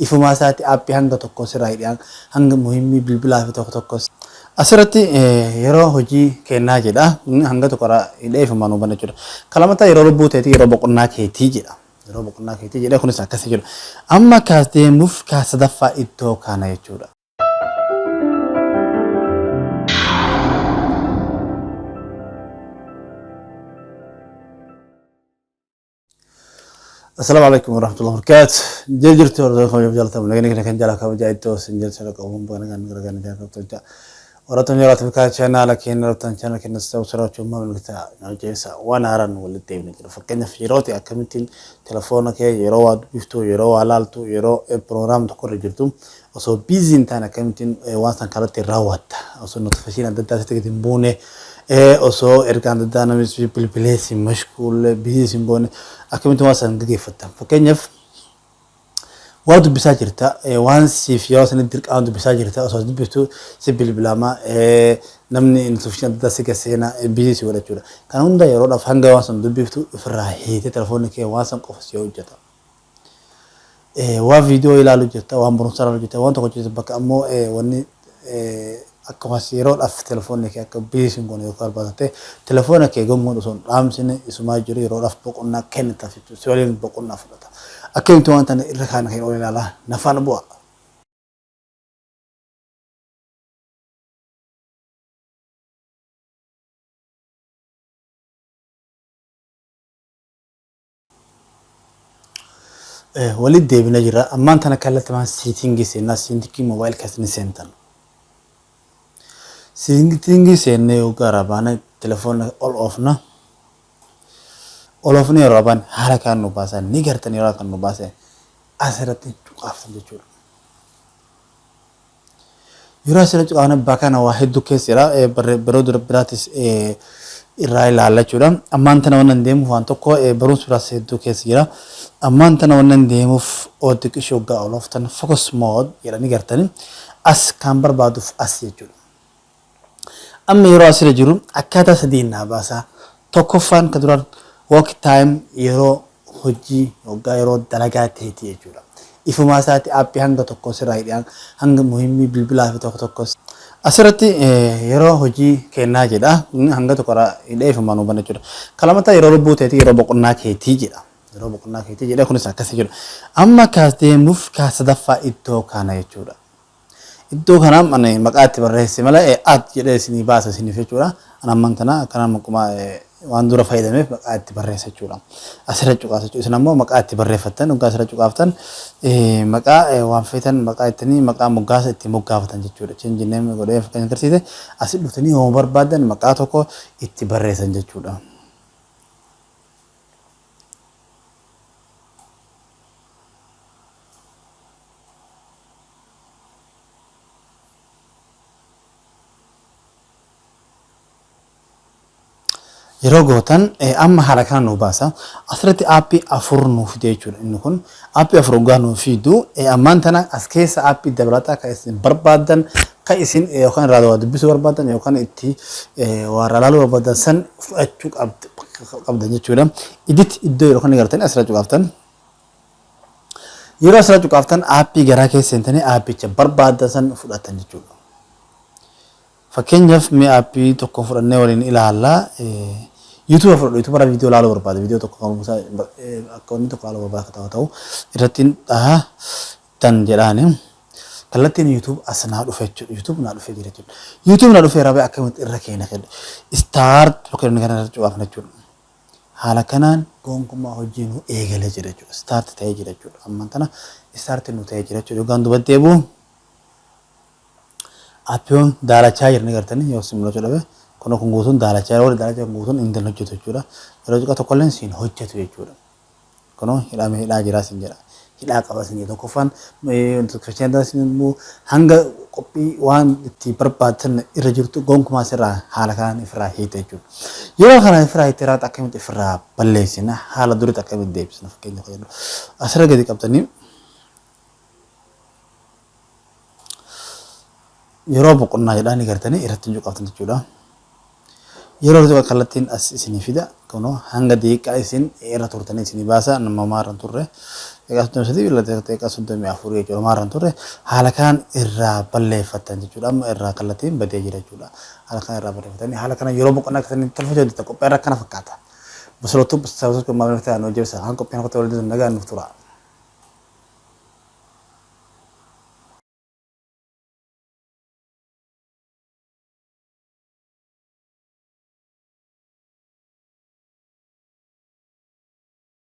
Ifumaa isaatti aappii hanga tokko sirraa hidhee hanga muhimmii bilbilaa fi tokko tokko. Asirratti yeroo hojii kennaa jedha. Hanga tokko hidhee ifumaan nu bana jechuudha. Kalamataa yeroo lubbuu teetii yeroo boqonnaa keetii jedha. Yeroo boqonnaa keetii jedha kunis akkasii jedha. Amma kaas deemuuf kaas sadaffaa iddoo kana jechuudha. Assalaamu alaikum warahmatullahi wabarakatuh. Jirtu hordoftoota kabajaa jaalatamu nageenya keenya kan jaalaa kabajaa iddoo isin jirtu sana qabuun baga nagaan gara gaana jaalaa kabajaa. Warroota jaalatu bikaa chaanaala keenya hordoftan chaanaala keenya subscribe gochuun maamiltoota hojjeessa waan haaraan walitti deebine jira. Fakkeenyaaf yeroo ta'e akkamittiin telefoona kee yeroo waa dubbiftu, yeroo waa laaltu, yeroo program tokko irra jirtu osoo busy hin taane akkamittiin waan san kallattiin raawwatta. Osoo notification adda addaa sitti gadi hin buune, osoo ergaan adda addaa namni si bilbilee si mashquulle, busy si hin goone akkamittiin waan san gaggeeffatta. Fakkeenyaaf waa dubbisaa jirta, waan siif yeroo sanitti dirqama dubbisaa jirta, osoo dubbiftu si bilbilama, namni notification adda addaa si gaseena busy si godha jechuudha. Kana hunda yeroodhaaf hanga waan san dubbiftu ofirraa hiitee telefoonni kee waan san qofa si hojjeta. Waa viidiyoo ilaalu jirta, waan barumsa ilaalu jirta, waan tokko jirta bakka ammoo wanni akkasumas yeroodhaaf telefoonni kee akka busy sin goone yookaan barbaadatte telefoona kee gonkumaa osoo hin dhaamsine isumaa jiru yeroodhaaf boqonnaa kennitaaf jechuudha. Si waliin boqonnaa fudhata. Akkamitti waan tana irra kaana kan ol ilaalaa nafaan bu'a. Walitti deebina jira. Ammaan tana kallattimaan siitingii seennaa siitingii moobaayil keessa ni seentan. Siitingii seennee yoo gara baane telefoona ol oofna. Ol oofne yeroo baane haala kan nu baasan ni gartan yeroo kan nu baase asirratti cuqaaftan jechuudha. Yeroo asirra cuqaafne bakka kana waa hedduu keessa jira. Yeroo dura biraatis irraa ilaalla jechuudha. Ammaan tana wannan deemuuf waan tokko barumsa biraas hedduu keessa jira. Ammaan tana wannan deemuuf oo xiqqishoo hoggaa ol ooftan focus mode jedhanii gartanii as kan barbaaduuf as jechuudha. Amma yeroo asirra jiru akkaataa sadiin naa baasa. Tokkoffaan kan duraan work time yeroo hojii hoggaa yeroo dalagaa teetii jechuudha. Ifumaa isaatti aappii hanga tokko sirraa hidhee hanga muhimmii bilbilaa fi tokko tokko. Asirratti yeroo hojii kennaa jedha. Hanga tokko hidhee ifumaan nu bana jechuudha. Kalamataa yeroo lubbuu teetii yeroo boqonnaa keetii jedha. Yeroo boqonnaa keetii jedha kunis akkasii jedha. Amma kaas deemuuf kaas sadaffaa iddoo kana jechuudha. Iddoo kana ani maqaa itti barreesse malee at jedhee isinii baasa isiniif jechuudha. Ani amman tana akkana maquma waan dura fayyadameef maqaa itti barreessa jechuudha. Asirra cuqaasa jechuudha. Isin ammoo maqaa itti barreeffattan hoggaa asirra cuqaaftan maqaa waan feetan maqaa ittanii maqaa moggaasa itti moggaafatan jechuudha. Change name godhee fakkeenya agarsiise asi dhuftanii yoo barbaadan maqaa tokko itti barreessan jechuudha. Yeroo gootan amma haala kana nu baasa. Asirratti aappii 4 nuu fide jechuudha inni kun. Aappii 4 hoggaa nuu fidu ammaan tana as keessa aappii dabalataa kan isin barbaaddan kan isin yookaan irraa waa dubbisuu barbaaddan yookaan itti waa irraa ilaaluu barbaaddan san fudhachuu qabdan jechuudha. Edit iddoo yeroo kana gartanii asirra cuqaaftan. Yeroo asirra cuqaaftan aappii garaa keessa seentanii aappicha barbaaddan san fudhattan jechuudha. Fakkeenyaaf mee aappii tokko fudhannee waliin ilaalla. YouTube fudhadhu. YouTube irraa viidiyoo ilaaluu barbaada. Viidiyoo tokko kan akka wanni tokko ilaaluu barbaada akka ta'u ta'u irratti dhaha tan jedhaani. Kallattiin YouTube as naa dhufe jechuudha. YouTube naa dhufee jira jechuudha. YouTube naa dhufee rabee akkamitti irra keenya kenna. Start yookiin kana irra cuqaafna jechuudha. Haala kanaan gonkumaa hojii nu eegalee jira jechuudha. Start ta'ee jira jechuudha. Ammaan tana start nu ta'ee jira jechuudha. Yookaan duba deebi'u appiyoon daalachaa jira ni gartanii yoo si mul'achuu dhabe kun kun guutuun daalachaa yeroo daalachaa kun guutuun inni hojjetu jechuudha. Yeroo xiqqaa tokkolleen siin hojjetu jechuudha. Kunoo hidhame hidhaa jira sin jedha. Hidhaa qaba sin jedha. Tokkoffaan immoo hanga qophii waan itti barbaadan irra jirtu gonkumaa sirraa haala kanaan ifirraa hiite jechuudha. Yeroo kana ifirraa hiite irraa akkamitti ifirraa balleessina haala duriitti akkamitti deebisna fakkeenya fayyadu. Asirra gadi qabdanii yeroo boqonnaa jedhaa ni gartanii irratti hin cuqaaftan jechuudha. Yeroo irra kallattiin as isinii fida. Kunoo hanga daqiiqaa isin irra turtanii isinii baasa. Nama maarra hin turre. Daqiiqaa 33, daqiiqaa 34 jechuudha. Maarra hin turre. Haala kanaan irraa balleeffattan jechuudha. Amma irraa kallattiin badee jira jechuudha. Haala kanaan irraa balleeffatanii haala kana yeroo boqonnaa keessanii tolfachuu dandeettan. Qophii irra akkana fakkaata. Basalootuu sababa maamiltoota hojii ibsa. Haan qophiin akka ta'u nagaan nuuf tura.